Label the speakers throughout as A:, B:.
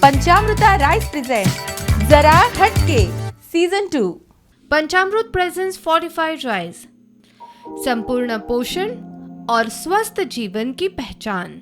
A: पंचामृता rice present जरा हटके season 2.
B: Panchamrut presents fortified rice, संपूर्ण पोषण और स्वस्थ जीवन की पहचान।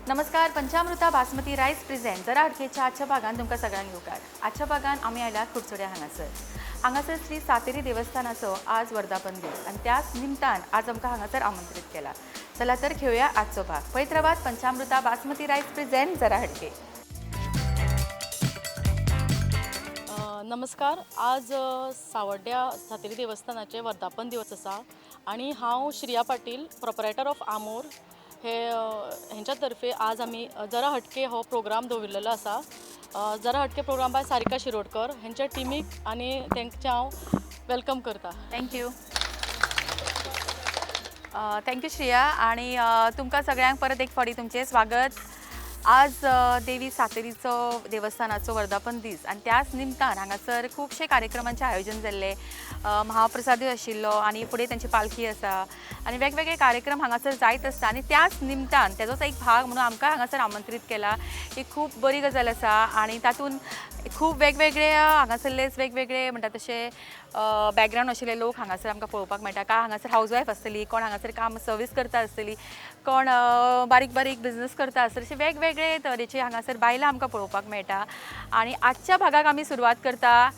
A: नमस्कार, पंचामृता बासमती राईस प्रेझेंट जरा हटकेच्या आजच्या भागान तुमकां सगळ्यांक येवकार। आजच्या भागान आमी आयल्यात कुडचड्या हांगासर। हांगासर श्री सातेरी देवस्थानाचो आज वर्धापन दीस आनी त्याच निमतान आज आमकां हांगासर आमंत्रीत केला। चला तर खेळूया आजचो भाग। पळयत रावात पंचामृता बासमती राईस प्रेझेंट जरा हटके।
C: नमस्कार, आज सावड्ड्या सातेरी देवस्थानाचे वर्धापन दिवस आसा आनी हांव श्रिया पाटील, प्रोपरायटर ऑफ आमोर हे हेंच्या तर्फे आज आमी जरा हटके हो प्रोग्राम दवरिल्लो आसा। जरा हटके प्रोग्राम बाय सारिका शिरोडकर हेंच्या टिमीक आनी तेंचें हांव welcome करता।
A: Thank you, thank you Shriya. आनी तुमकां सगळ्यांक परत एक फावटी तुमचें स्वागत। आज देवी सातेरीचो देवस्थानाचो वर्धापन दीस आनी त्याच निमतान हांगासर खुबशे कार्यक्रमांचें आयोजन जाल्लें। महाप्रसादूय आशिल्लो आनी फुडें तेंची पालखी आसा आनी वेगवेगळे कार्यक्रम हांगासर जायत आसता आनी त्याच निमतान तेजोच एक भाग म्हणून आमकां हांगासर आमंत्रीत केला। ही खूब बरी गजाल आसा आनी तातूंत खूब वेगवेगळे हांगासरलेच वेगवेगळे म्हणटा तशे बॅकग्रावंड आशिल्ले लोक हांगासर आमकां पळोवपाक मेळटा। कांय हांगासर हावज वायफ आसतली, कोण हांगासर काम सर्वीस करता आसतली, कोण बारीक बारीक बिजनस करता आसतली, अशे वेगवेगळे तरेचे हांगासर बायलां आमकां पळोवपाक मेळटा। आनी आजच्या भागाक आमी सुरवात करता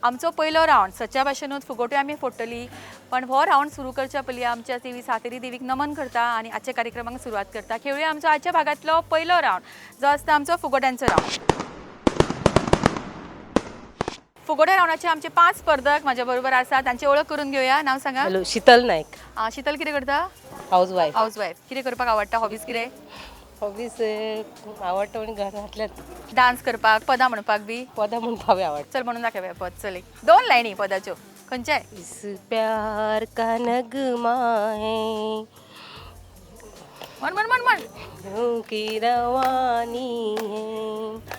A: आमचो पयलो रावंड। सदच्या भाशेनूच फुगोट्यो आमी फोडटली, पण हो रावंड सुरू करच्या पयलीं आमच्या देवी सातेरी देवीक नमन करता आनी आजच्या कार्यक्रमाक सुरवात करता। खेळुया आमचो आजच्या भागांतलो पयलो रावंड जो आसता आमचो फुगोट्यांचो रावंड। फुगोट्या रावंडाचे आमचे 5 स्पर्धक म्हाज्या बरोबर आसा, तांची ओळख करून घेवया। नांव सांगा।
D: हॅलो, शीतल नायक।
A: शीतल कितें करता?
D: House wife.
A: House wife. कितें करपाक आवडटा? हॉबीज कितें?
D: हॉबीज आवडटा म्हणजे घरांतल्यान
A: डान्स करपाक, पदां म्हणपाक बी?
D: पदां म्हणपाक आवडटा।
A: चल म्हणून दाखय पद। चल एक 2 लायनी पदाच्यो खंयचे?
D: इस प्यार का नगमा है,
A: म्हण म्हण म्हण म्हण,
D: की रवानी है,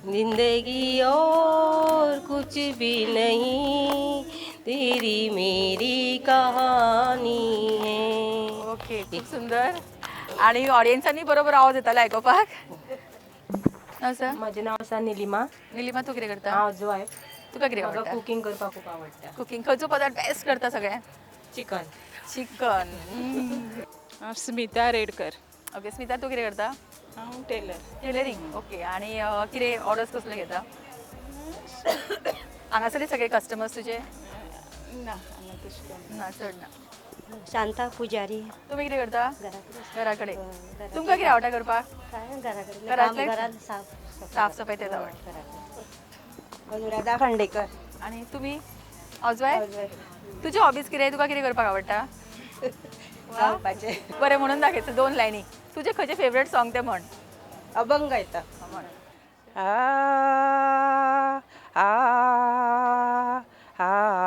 D: जिंदगी और कुछ भी नहीं, तेरी मेरी कहानी है।
A: ओके, खूब सुंदर। आणि ऑडियन्सांनी बरोबर आवाज येतालो आयकुपाक। सर,
D: म्हजें नांव आसा निलिमा।
A: निलिमा, तूं कितें करता?
D: हांव हावज वायफ।
A: तुका कितें आवडटा?
D: कुकींग करपाक खूब आवडटा।
A: कुकींग खंयचो पदार्थ बेस्ट करता सगळें?
D: चिकन।
A: चिकन।
E: हांव स्मिता रेडकर।
A: ओके स्मिता, तूं कितें करता?
E: हांव टेलर।
A: Tailoring, okay. आनी कितें ऑर्डर्स कसले घेता? हांगासरले सगळे कस्टमर्स तुजे?
E: ना, हांगा तशें कोण
A: ना, चड ना।
F: शांता पुजारी।
A: तुमी कितें करता?
F: घरा
A: कडेन। तुमकां कितें आवडटा करपाक?
F: घरांतलें
A: साफ सफाई तेच आवडटा।
F: अनुराधा खांडेकर।
A: आनी तुमी हावज वायफ? तुजे हॉबीज कितें? तुका कितें करपाक आवडटा?
F: गावपाचें।
A: बरें, म्हणून दाखयता 2 लायनी। तुजें खंयचें फेवरेट सॉंग तें म्हण।
F: अभंग गायता।
A: म्हण।
D: आ आ आ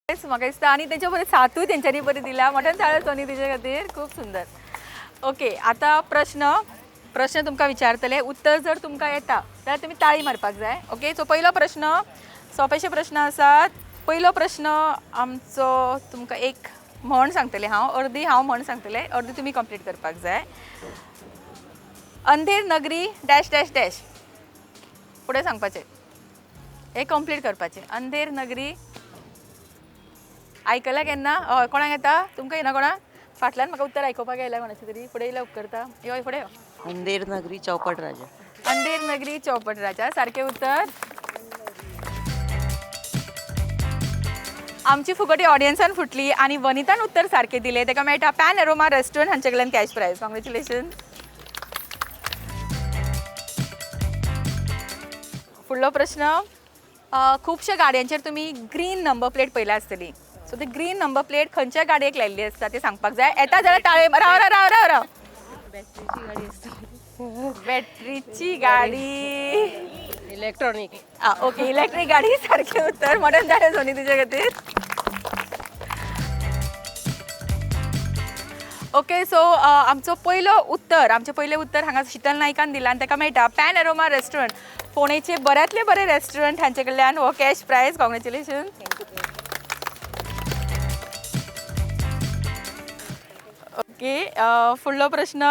A: म्हाका दिसता आनी तेंच्या बरें सातूय तेंच्यांनी बरी दिल्या। मटन थाळ सोनी तिचे खातीर खूब सुंदर। ओके, आतां प्रश्न प्रश्न तुमकां विचारतले, उत्तर जर तुमकां येता जाल्यार तुमी ताळी मारपाक जाय. ओके, सो पयलो प्रश्न, सोंपेशे प्रश्न आसात. पयलो प्रश्न आमचो, तुमकां एक म्हण सांगतले हांव, अर्दी हांव म्हण सांगतले, अर्दी तुमी कंप्लीट करपाक जाय. Andher Nagari dash dash dash, फुडें सांगपाचें, हें कंप्लीट करपाचें. अंधेर नगरी आयकलां केन्ना? हय, कोणाक येता? तुमकां येना कोणाक? फाटल्यान म्हाका उत्तर आयकुपाक येयला कोणाचें तरी. फुडें येयल्या उपकरता. यो फुडें यो.
F: अंधेर नगरी चौपट राजा.
A: अंधेर नगरी चौपट राजा, सारकें उत्तर. आमची फुगटी ऑडियन्सान फुटली आनी वनितान उत्तर सारकें दिलें. ताका मेळटा पॅन एरोमा रेस्टॉरंट हांचे कडल्यान कॅश प्रायज. कॉंग्रेच्युलेशन. फुडलो प्रश्न, खुबश्या गाडयांचेर तुमी ग्रीन नंबर प्लेट पळयल्या आसतली. सो ती ग्रीन नंबर प्लेट खंयच्या गाडयेक लायिल्ली आसता ते सांगपाक जाय. येता जाल्यार ताळे. राव राव राव राव राव. बॅटरीची गाडी.
F: इलेक्ट्रॉनिक.
A: आ, ओके, इलेक्ट्रीक गाडी, सारकें उत्तर. मॉडर्न जालें सोनी तुजे खातीर. ओके, सो आमचो पयलो उत्तर, आमचें पयलें उत्तर हांगा शितल नायकान दिलां आनी ताका मेळटा पॅन एरोमा रेस्टॉरंट, फोंडेचे बऱ्यांतले बरें रेस्टॉरंट हांचे कडल्यान हो कॅश प्रायज. कॉंग्रेच्युलेशन. ओके, फुडलो प्रश्न,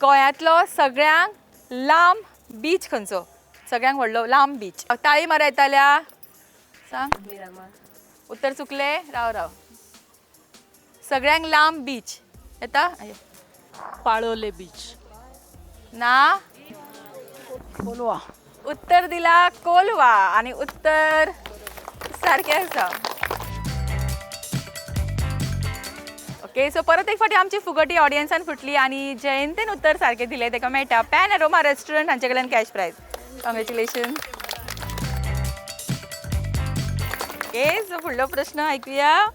A: गोंयांतलो सगळ्यांत लांब बीच खंयचो? सगळ्यांत व्हडलो लांब बीच. ताळी मारा येताल्या, सांग. उत्तर चुकले. राव राव. सगळ्यांत लांब बीच येता?
C: पाळोले बीच.
A: ना.
E: कोलवा.
A: उत्तर दिला कोलवा आनी उत्तर सारकें आसा. ओके, सो परत एक फावटी आमची फुगटी ऑडियन्सान फुटली आनी जयंतीन उत्तर सारकें दिलें. ताका मेळटा पॅन एरोमा रेस्टॉरंट हांचे कडल्यान cash prize. Congratulation. Okay, so फुडलो प्रश्न आयकुया.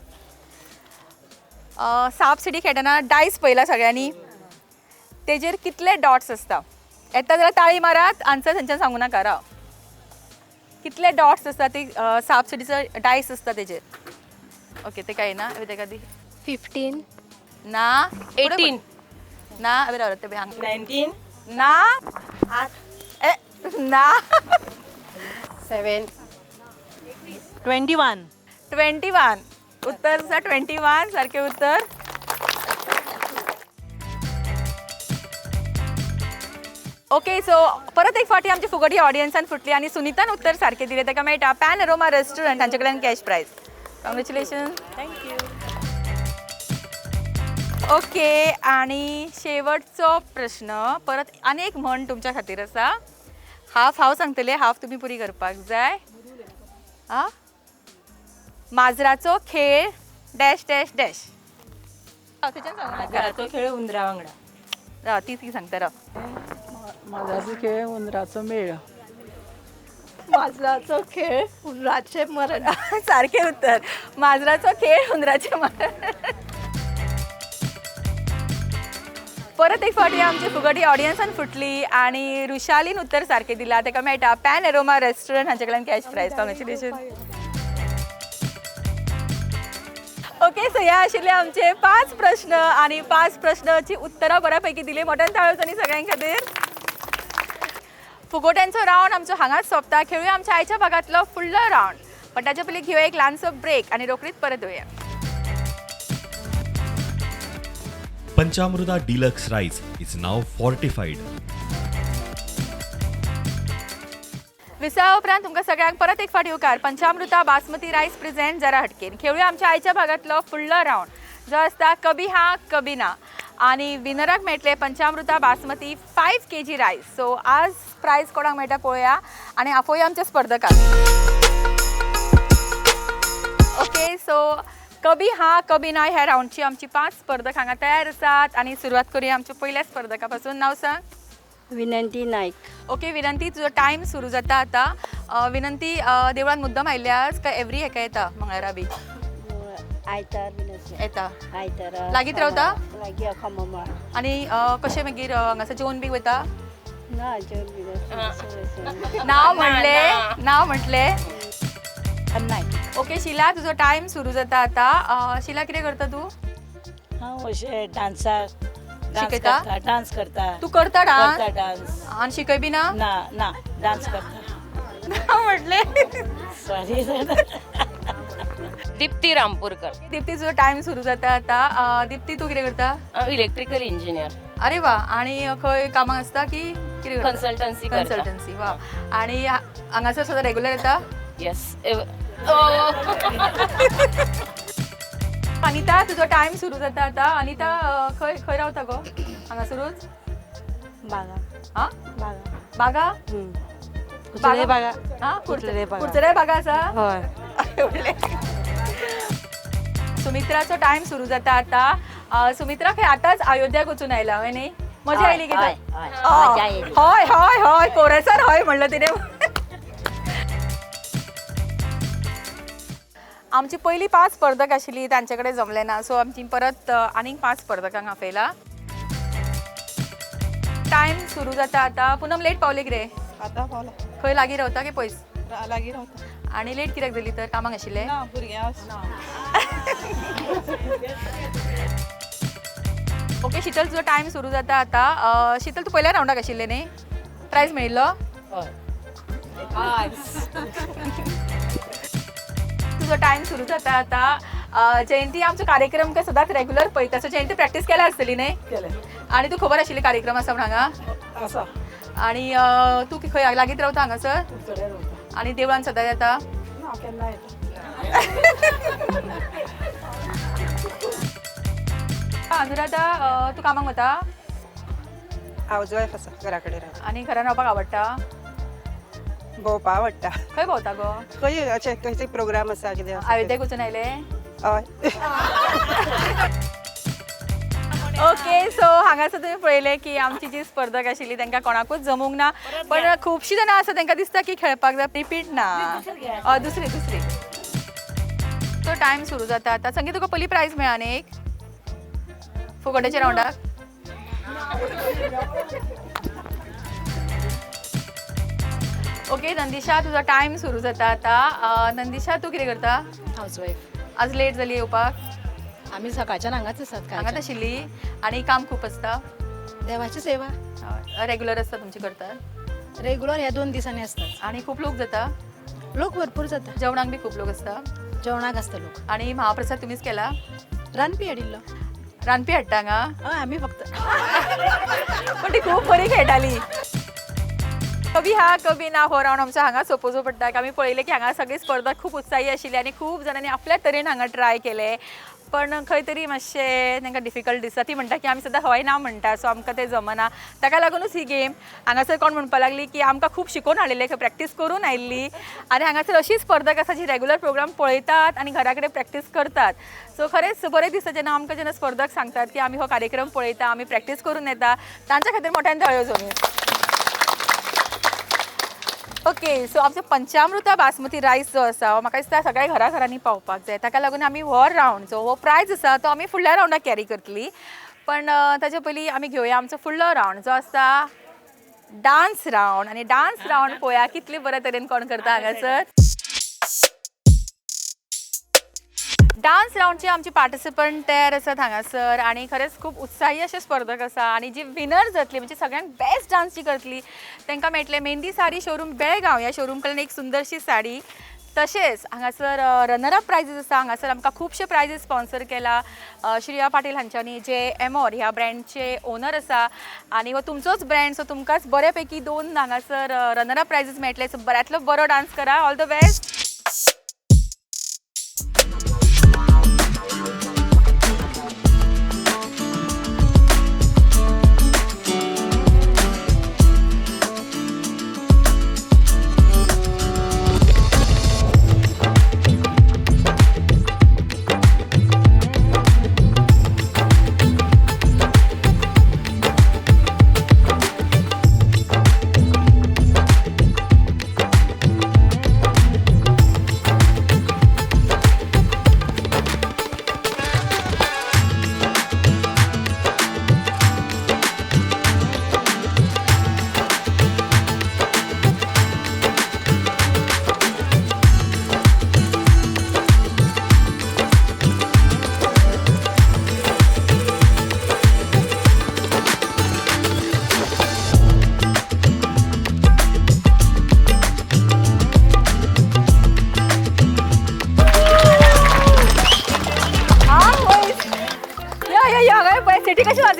A: साप सिडी खेळटना डायस पळयला सगळ्यांनी, तेजेर कितले डॉट्स आसता? येता जाल्यार ताळी मारात, आन्सर थंयच्यान सांगू नाका. राव, कितले डॉट्स आसता ती साप सिडीचो डायस आसता तेजेर? ओके, ते काय ना, तेका दी.
B: 15.
A: ना.
F: 18.
A: ना. अबे राव, ते हांगा.
F: 19.
A: ना. ए ना.
F: 7.
D: 21.
A: 21. उत्तर आसा 21, सारकें उत्तर. ओके, सो परत एक फावटी आमची फुगटी ऑडियन्सान फुटली आनी सुनितान उत्तर सारकें दिलें. ताका मेळटा पॅन एरोमा रेस्टॉरंट हांचे कडल्यान cash prize. Congratulation.
D: Thank you.
A: Okay, आणि शेवटचो प्रश्न, परत आनी एक म्हण तुमच्या खातीर आसा. हाफ हांव सांगतलें, हाफ तुमी पुरी करपाक जाय. आ, माजराचो खेळ डॅश डॅश डॅश. थंयच्यान सांगू नाका.
F: घराचो खेळ उंदरा वांगडा.
A: राव, ती ती सांगता, राव.
E: माजराचो खेळ उंदराचो मेळ.
G: माजराचो खेळ उंदराचें मरण.
A: सारकें उत्तर, माजराचो खेळ उंदराचें मरण. परत एक फावटी आमची फुगटी ऑडियन्सान फुटली आनी रुशालीन उत्तर सारकें दिलां. ताका मेळटा पॅन एरोमा रेस्टॉरंट हांचे कडल्यान cash prize. Congratulation. Okay, so हे आशिल्ले आमचे 5 प्रश्न आनी 5 प्रश्नाची उत्तरां बऱ्या पैकी दिली. मोठ्यान ताळयो आनी सगळ्यां खातीर. फुगोट्यांचो रावंड आमचो हांगाच सोंपता. खेळुया आमच्या आयच्या भागांतलो फुडलो रावंड, पण ताच्या पयलीं घेवया एक ल्हानसो ब्रेक आनी रोखडीच परत येवया.
H: Panchamruta deluxe rice is now fortified.
A: विसवा उपरांत तुमकां सगळ्यांक परत एक फावट येवकार. पंचामृता बासमती रायस प्रेझेंट जरा हटकेन. खेळुया आमच्या आयच्या भागांतलो फुडलो रावंड जो आसता कभी हा कभी ना, आनी विनराक मेळटले पंचामृता बासमती 5 kg rice. सो आज प्रायज कोणाक मेळटा पळोवया आनी आपोवया आमच्या स्पर्धकाक. ओके, सो कभी हा कभी ना ह्या रावंडची आमची 5 स्पर्धक हांगा तयार आसात आनी सुरवात करूया आमच्या पयल्या स्पर्धका पासून. नांव सांग.
F: विनंती नायक.
A: ओके विनंती, तुजो टायम सुरू जाता आतां. विनंती, देवळान मुद्दम आयिल्ली आस काय एवरी हेका येता मंगळारा बी?
F: आयतार बीन अशें.
A: येता.
F: आयतारा.
A: लागींच रावता?
F: लागीं खममाळ.
A: आनी कशें मागीर हांगासर जेवन बी वयता?
F: ना, जेवन बीन अशें.
A: नांव म्हणलें, नांव म्हटलें.
F: नायक.
A: ओके शिला, तुजो टायम सुरू जाता आतां. शिला, कितें करता तूं?
I: हांव अशें डांसाक
A: शिकयता?
F: करता, डान्स करता.
A: तूं करता डान्स?
F: करता डान्स.
A: आनी शिकय बी ना?
F: ना ना, डान्स करता.
A: ना म्हटलें.
F: सॉरी.
D: दीप्ती रामपूरकर.
A: दीप्ती, तुजो टायम सुरू जाता आतां. दीप्ती, तूं कितें करता?
D: Electrical engineer.
A: अरे वा, आणि खंय कामाक आसता की कितें करता?
D: कन्सल्टन्सी करता.
A: कन्सल्टन्सी, वा. आणि हांगासर सदां रेगुलर येता?
D: येस.
A: अनिता, तुजो टायम सुरू जाता आतां. अनिता, खंय खंय रावता गो? हांगासरूच?
F: बागा.
A: हा?
F: बागा.
A: बागा?
F: कुचरे बागा.
A: हा,
F: कुर्तरे बागा.
A: कुर्तरे बागा आसा.
F: हय.
A: सुमित्राचो टायम सुरू जाता आतां. सुमित्रा, खंय आतांच अयोध्याक वचून आयला, हय न्ही? मजा आयली
F: हय,
A: कितें?
F: हय, मजा आयली.
A: हय हय हय, कोरसान हय म्हणलं तिने. आमची पयली 5 स्पर्धक आशिल्ली, तांचे कडेन जमलें ना, सो आमची परत आनीक 5 स्पर्धकांक आपयला. टायम सुरू जाता आतां. पुनम, लेट पावले कितें?
E: आतां पावला.
A: खंय लागीं रावता की पयस?
E: लागीं रावता.
A: आनी लेट कित्याक जाली तर? कामाक आशिल्लें?
E: ना, भुरग्यां.
A: ओके शीतल, तुजो टायम सुरू जाता आतां. शीतल, तूं पयल्या रावंडाक आशिल्लें न्ही? प्रायज मेळिल्लो? तुजो टायम सुरू जाता आतां. जयंती आमचो कार्यक्रम काय सदांच रेगुलर पळयता, सो जयंती प्रॅक्टीस केल्या आसतली न्ही?
E: केलें.
A: आनी तूं खबर आशिल्ली कार्यक्रम आसा म्हण हांगा?
E: आसा.
A: आनी तूं खंय लागींच रावता हांगासर?
E: कुडचड्यार रावता.
A: आनी देवळान सदां येता?
E: ना, केन्ना येता.
A: अनुराधा, तूं कामाक वता?
I: हावज वायफ आसा, घरा कडेन रावता.
A: आनी घरान रावपाक आवडटा?
I: भोंवपा आवडटा.
A: खंय भोंवता गो?
I: खंय अशें खंयचे प्रोग्राम आसा, कितें आसा.
A: अयोध्येक वचून आयले?
I: हय.
A: ओके, सो हांगासर तुमी पळयलें की आमची जी स्पर्धक आशिल्ली तांकां कोणाकूच जमूंक ना, पण खुबशीं जाणां आसा तांकां दिसता की खेळपाक जाय, रिपीट ना. हय, दुसरी दुसरी. तो टायम सुरू जाता आतां. संगीत, तुका पयली प्रायज मेळ्ळा न्ही एक फुगड्याच्या रावंडाक? ओके नंदिशा, तुजो टायम सुरू जाता आतां. नंदिशा, तूं कितें करता?
C: House wife.
A: आज लेट जाली येवपाक?
C: आमी सकाळच्यान हांगाच आसात.
A: हांगाच आशिल्ली. आनी काम खूब आसता?
C: देवाची सेवा.
A: रेगुलर आसता तुमची करतात?
C: रेगुलर ह्या 2 दिसांनी आसता.
A: आनी खूब लोक जाता?
C: लोक भरपूर जाता.
A: जेवणाक बी खूब लोक आसता?
C: जेवणाक आसता लोक.
A: आनी महाप्रसाद तुमीच केला?
C: रांदपी हाडिल्लो.
A: रांदपी हाडटा हांगा?
C: हय, आमी फक्त.
A: पण ती खूब बरी खेळटाली. कभी हा कभी ना हो रावंड आमचो हांगा सोंपोवचो पडटा. आमी पळयलें की हांगा सगळी स्पर्धा खूब उत्साही आशिल्ली आनी खूब जाणांनी आपल्या तरेन हांगा ट्राय केलें, पण खंय तरी मातशें तांकां डिफिकल्ट दिसता. ती म्हणटा की आमी सदां हय ना म्हणटा, सो आमकां तें जमना. ताका लागुनूच ही गेम हांगासर कोण म्हणपाक लागली की आमकां खूब शिकोवन हाडिल्लें, खंय प्रॅक्टीस करून आयिल्ली. आनी हांगासर अशी स्पर्धक आसा जी रेगुलर प्रोग्राम पळयतात आनी घरा कडेन प्रॅक्टीस करतात. सो खरेंच बरें दिसता जेन्ना आमकां जेन्ना स्पर्धक सांगतात की आमी हो कार्यक्रम पळयता, आमी प्रॅक्टीस करून येता. तांच्या खातीर मोठ्यान ताळयो जावया. ओके, सो आमचो पंचामृता बासमती रायस जो आसा म्हाका दिसता सगळ्या घरा घरांनी पावपाक जाय. ताका लागून आमी हो रावंड जो हो प्रायज आसा तो आमी फुडल्या रावंडाक कॅरी करतली. पण ताचे पयलीं आमी घेवया आमचो फुडलो रावंड जो आसा डान्स रावंड. आनी डान्स रावंड पळोवया कितले बरे तरेन कोण करता हांगासर. डान्स रावंडचे आमचे पार्टिसिपंट तयार आसात हांगासर आनी खरेंच खूब उत्साही अशे स्पर्धक आसा. आनी जी विनर जातली म्हणजे सगळ्यांत बेस्ट डान्स जी करतली तांकां मेळटलें मेहंदी साडी शोरूम बेळगांव ह्या शोरूम कडल्यान एक सुंदरशी साडी. तशेंच हांगासर रनर अप प्रायजीस आसा. हांगासर आमकां खुबशे प्रायजीस स्पॉन्सर केला श्रिया पाटील हांच्यांनी, जे एमोर ह्या ब्रँडचे ओनर आसा आनी हो तुमचोच ब्रँड, सो तुमकांच बऱ्यापैकी 2 हांगासर रनर अप प्रायजीस मेळटले. सो बऱ्यांतलो बरो डान्स करा. All the best.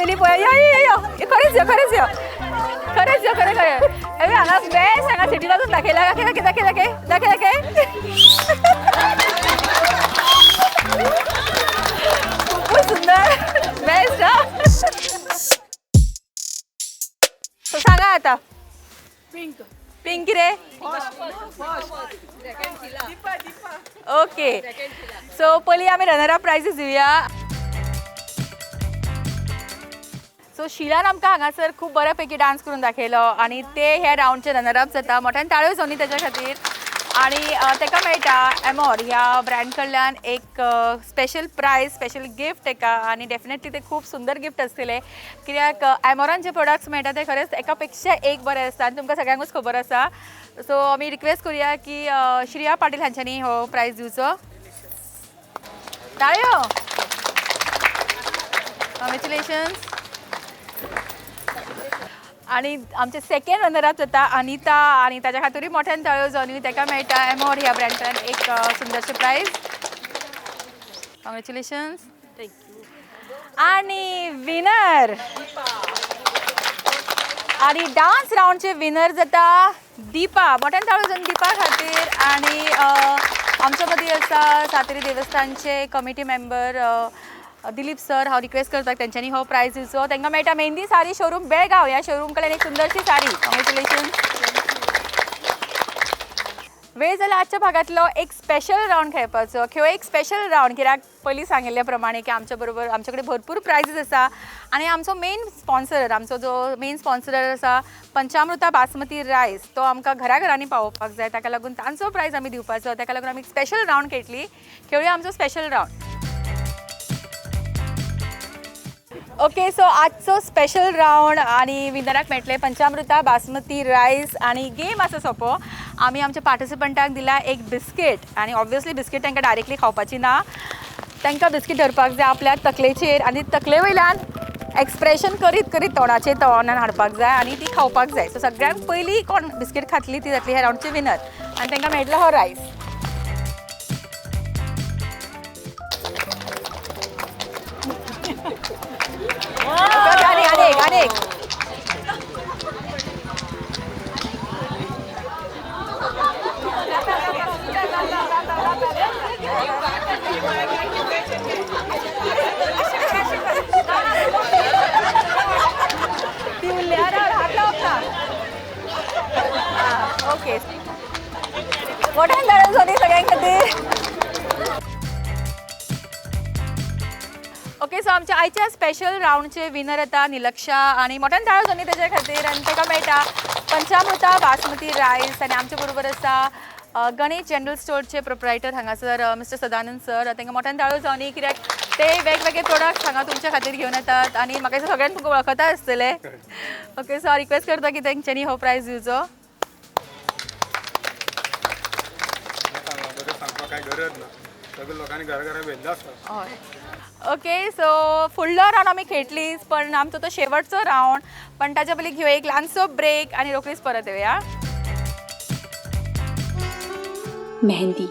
A: जातली पळय. यो यो यो यो, खरेंच यो, खरेंच यो, खरेंच यो, खरें खरें. हे हांगा बेस्ट हांगा सिटी लागून दाखयला. दाखय दाखय दाखय दाखय दाखय दाखय. खूपच सुंदर, बेस्ट. हा, सो सांगा आता. पिंक पिंक रे. ओके, सो पयलीं आमी रनर अप प्रायजीस दिवया. सो शिलान आमकां हांगासर खूब बऱ्या पैकी डान्स करून दाखयलो आनी ते ह्या रावंडचे रनर अप जाता. मोठ्यान ताळयो जावनी तेच्या खातीर. आनी ताका मेळटा एमोर ह्या ब्रँड कडल्यान एक स्पेशल प्रायज, स्पेशल गिफ्ट तेका. आनी डेफिनेटली ते खूब सुंदर गिफ्ट आसतले, कित्याक एमोरान जे प्रोडक्ट्स मेळटा ते खरेंच एका पेक्षा एक बरे आसता आनी तुमकां सगळ्यांकूच खबर आसा. सो आमी रिक्वेस्ट करुया की श्रिया पाटील हांच्यांनी हो प्रायज दिवचो. ताळयो. कॉंग्रेच्युलेशन्स. आणि आमचे सेकंड रनर अप जाता अनिता आनी ताच्या खातीरूय मोठ्यान ताळयो जावन ताका मेळटा एमोर ह्या ब्रँडान एक सुंदरशें प्रायज. कॉंग्रेच्युलेशन्स.
C: Thank you.
A: आणि विनर आणि डान्स रावंडचे विनर जाता दीपा. मोठ्यान ताळयो जावन दीपा खातीर. आनी आमच्या मदीं आसा सातेरी देवस्थानचे कमिटी मेंबर दिलीप सर. हांव रिक्वेस्ट करता तेंच्यांनी हो प्रायज दिवचो. तांकां मेळटा मेहंदी सारी शोरूम बेळगांव ह्या शोरूम कडल्यान एक सुंदरशी साडी. कॉंग्रेच्युलेशन. वेळ जाला आजच्या भागातलो एक स्पेशल रावंड खेळपाचो. खेळ एक स्पेशल रावंड कित्याक पयलीं सांगिल्ल्या प्रमाणे की आमच्या बरोबर आमचे कडेन भरपूर प्रायजीस आसा आनी आमचो मेन स्पॉन्सर, आमचो जो मेन स्पॉन्सर आसा पंचामृता बासमती रायस, तो आमकां घरा घरांनी पावोवपाक जाय. ताका लागून तांचो प्रायज आमी दिवपाचो. ताका लागून आमी स्पेशल रावंड खेळटली. खेळुया आमचो स्पेशल रावंड. ओके, सो आजचो स्पेशल रावंड आनी विनराक मेळटले पंचामृता बासमती रायस. आनी गेम आसा सोंपो. आमी आमच्या पार्टिसिपंटाक दिला एक बिस्कीट आनी ऑब्वियसली बिस्कीट तांकां डायरेक्टली खावपाची ना. तांकां बिस्कीट धरपाक जाय आपल्या तकलेचेर आनी तकले वयल्यान एक्सप्रेशन करीत करीत तोंडाचेर तोंडान हाडपाक जाय आनी ती खावपाक जाय. सो सगळ्यांत पयलीं कोण बिस्कीट खातली ती जातली ह्या रावंडची विनर आनी तांकां मेळटलो हो रायस. आनी आनी एक आनी एक. ती उरल्यार हात लावप ना. ओके, मोठ्यान ताळयो जावनी सगळ्यां खातीर. ओके, सो आमच्या आयच्या स्पेशल रावंडचे विनर येता निलक्षा आनी मोठ्यान ताळयो जावनी तेच्या खातीर. आनी ताका मेळटा पंचामृता बासमती रायस. आनी आमचे बरोबर आसा गणेश जनरल स्टोरचे प्रोप्रायटर हांगासर मिस्टर सदानंद सर. तांकां मोठ्यान ताळयो जावनी कित्याक ते वेगवेगळे प्रोडक्ट्स हांगा तुमच्या खातीर घेवन येतात आनी म्हाका दिसता सगळ्यांक तुमकां वळखता आसतले. ओके, सो हांव रिक्वेस्ट करता की तेंच्यांनी हो प्रायज दिवचो.
J: सांगपाक कांय गरज ना, सगळे लोकांनी घरा घरा व्हेल्लो आसा.
A: हय. ओके, सो फुडलो रावंड आमी खेळटलीच, पण आमचो तो शेवटचो रावंड. पण ताच्या पयलीं घेवया एक ल्हानसो ब्रेक आनी रोखडीच परत येवया.
K: मेहंदी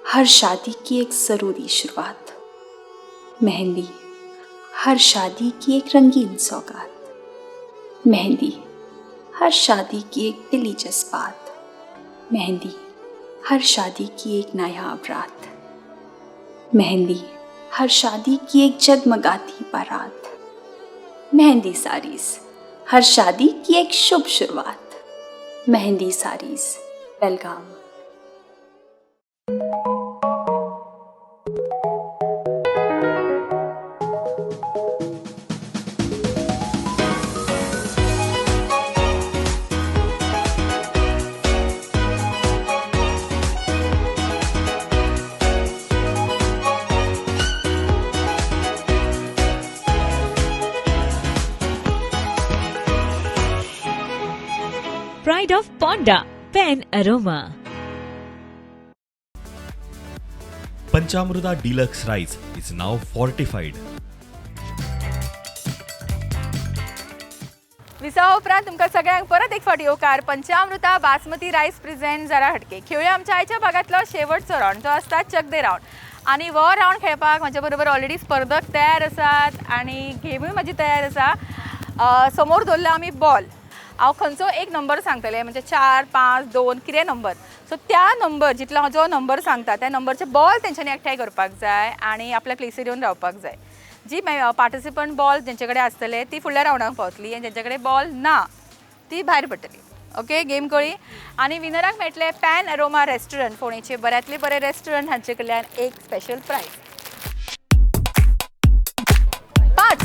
K: हर शादी की एक ज़रूरी शुरुआत, मेहंदी हर शादी की एक रंगीन सौगात, मेहंदी हर शादी की एक दिली जज्बात, मेहंदी हर शादी की एक नायाब रात, मेहंदी हर शादी की एक जगमगाती बारात, मेहंदी साड़ीज हर शादी की एक शुभ शुरुआत, Mehndi saris Belgaum.
L: Pride of Ponda, Pen Aroma.
H: Panchamruta Deluxe Rice is now fortified.
A: विसावा उपरांत तुमकां सगळ्यांक परत एक फावट येवकार. पंचामृता बासमती रायस प्रेझेंट जरा हटके. खेळूया आमच्या आयच्या भागांतलो शेवटचो रावंड, जो आसता चकदे रावंड. आनी हो रावंड खेळपाक म्हाज्या बरोबर ऑलरेडी स्पर्धक तयार आसात आनी गेमूय म्हाजी तयार आसा. समोर दवरला आमी बॉल. हांव खंयचो एक नंबर सांगतलें, म्हणजे 4, 5, 2 कितें नंबर. सो त्या नंबर जितलो हांव जो नंबर सांगता त्या नंबरचे बॉल तेंच्यांनी एकठांय करपाक जाय आनी आपल्या प्लेसीर येवन रावपाक जाय. जी पार्टिसिपंट बॉल जेंचे कडेन आसतले ती फुडल्या रावंडाक पावतली आनी जेंचे कडेन बॉल ना ती भायर पडटली. ओके, गेम कळ्ळी. आनी विनराक मेळटले पॅन अरोमा रेस्टॉरंट, फोंडेचे बऱ्यांतले बरें रेस्टॉरंट हांचे कडल्यान एक स्पेशल प्रायज. 5.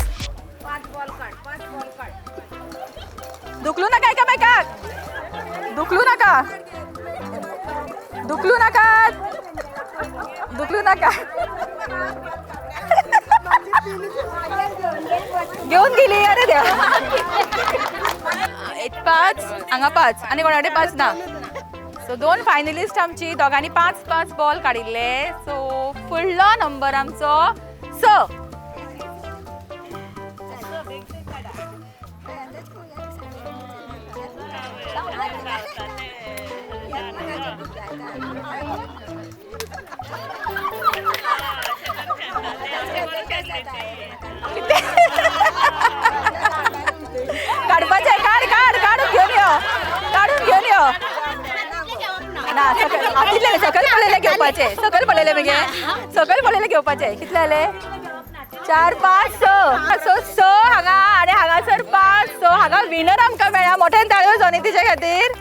A: दुखलू नका एकामेकाक, दुखलू नका, दुखलू नका, दुखलू नका. घेऊन गेली. अरे देवा. 5 हांगा 5 आनी कोणा कडेन 5 ना. सो 2 फायनलिस्ट आमची, दोगांनी 5 5 बॉल काडिल्ले. सो फुडलो नंबर आमचो 6. काडपाचें, काड काड, काडून घेवन यो, काडून घेवन यो. ना सकयल कितले, सकयल पडलेले घेवपाचे, सकयल पडलेले मगे, सकयल पडलेले घेवपाचे. कितले जाले? 4, 5, 6. सो 6 हांगा आनी हांगासर 5. सो हांगा विनर आमकां मेळ्ळा. मोठ्यान ताळयो जावनी तिच्या खातीर.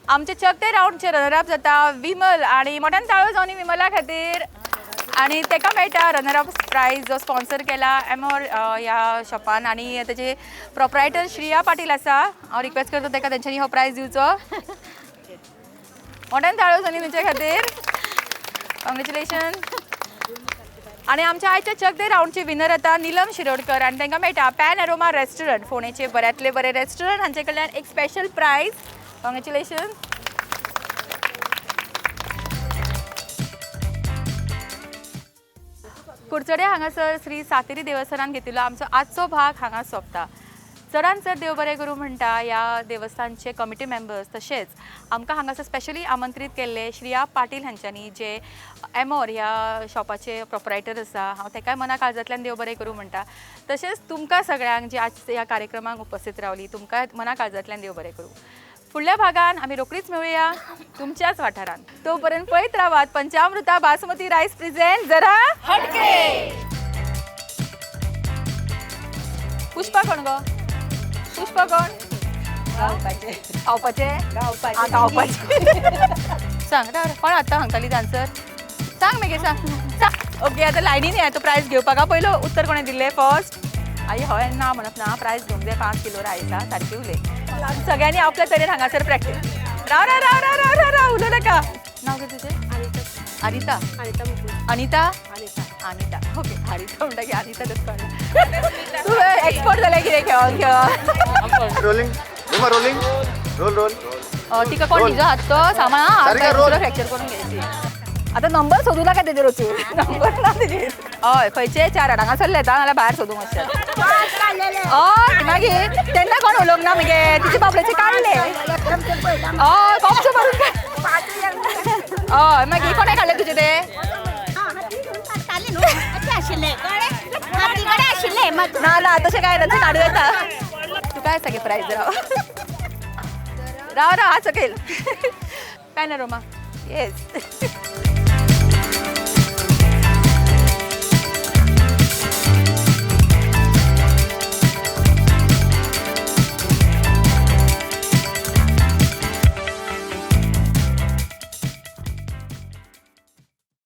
A: आमचे चकते रावंडचे रनर अप जाता विमल आनी मोठ्यान ताळयो जावनी विमला खातीर. आनी तेका मेळटा रनर अप प्रायज जो स्पॉन्सर केला एमोर ह्या शॉपान आनी तेजे प्रोप्रायटर श्रिया पाटील आसा. हांव रिक्वेस्ट करता तेका तेंच्यांनी हो प्रायज दिवचो. मोठ्यान ताळयो जावनी तेंच्या खातीर. कॉंग्रेच्युलेशन. आनी आमच्या आयच्या चक दे रावंडचे विनर जाता निलम शिरोडकर आनी तांकां मेळटा पॅन अरोमा रेस्टॉरंट, फोंडेचे बऱ्यांतले बरे रेस्टॉरंट हांचे कडल्यान एक स्पेशल प्रायज. कॉंग्रेच्युलेशन. कुडचडे हांगासर श्री सातेरी देवस्थानान घेतिल्लो आमचो आजचो भाग हांगा सोंपता. चडान चड देव बरें करूं म्हणटा ह्या देवस्थानचे कमिटी मेंबर्स, तशेंच आमकां हांगासर स्पेशली आमंत्रीत केल्ले श्रिया पाटील हांच्यांनी, जे एमोर ह्या शॉपाचे प्रोपरायटर आसा. हांव तेकाय मना काळजांतल्यान देव बरें करूं म्हणटा. तशेंच तुमकां सगळ्यांक जी आज ह्या कार्यक्रमाक उपस्थित रावली तुमकां मना काळजांतल्यान देव बरें करूं. फुडल्या भागान आमी रोखडीच मेळुया तुमच्याच वाठारांत. तोपर्यंत पळयत रावात पंचामृता बासमती रायस प्रेझेंट जरा हटके. पुष्पा कोण गो? पुष्पा कोण? गावपाचे, गावपाचे. सांग कोण आतां सांगताली आन्सर? सांग मागीर, सांग सांग. ओके, आतां लायनीन या तो प्रायज घेवपाक. पयलो उत्तर कोणें दिल्लें फर्स्ट? आई हय ना म्हणप ना. प्रायज घेवंक जाय 5 किलो रायसा. सारकी उलय. सगळ्यांनी आपल्या तरेन हांगासर प्रॅक्टीस. राव राव राव राव राव राव, उलोव नाका. नांव कितें तुजें? अनिता. अनिता. अनिता. अनिता. ओके, अनिता म्हणटा की अनिता तशें कळ्ळें. तूं एक्सपर्ट जालें कितें खेळोन खेळोन.
J: Rolling, rolling, roll roll.
A: तिका कोण तिजो हात तो सामान फ्रॅक्चर करून घ्यायची. आतां नंबर सोदू नाका तेजेर वचून, नंबर ना तेजेर. हय, खंयचे 4 हांगा सरले येता नाल्यार भायर सोदूंक मातशें. हय, मागीर तेन्ना कोण उलोवंक ना मगे, तिचे बाबड्याचे काडले. हय, कोपचो मारून. हय, मागीर कोणें काडले तुजे ते? ना ना तशें कांय ना, काडूं येता. तुका आसा गे प्रायज? राव राव राव, हात सकयल. पॅनोरमा. येस.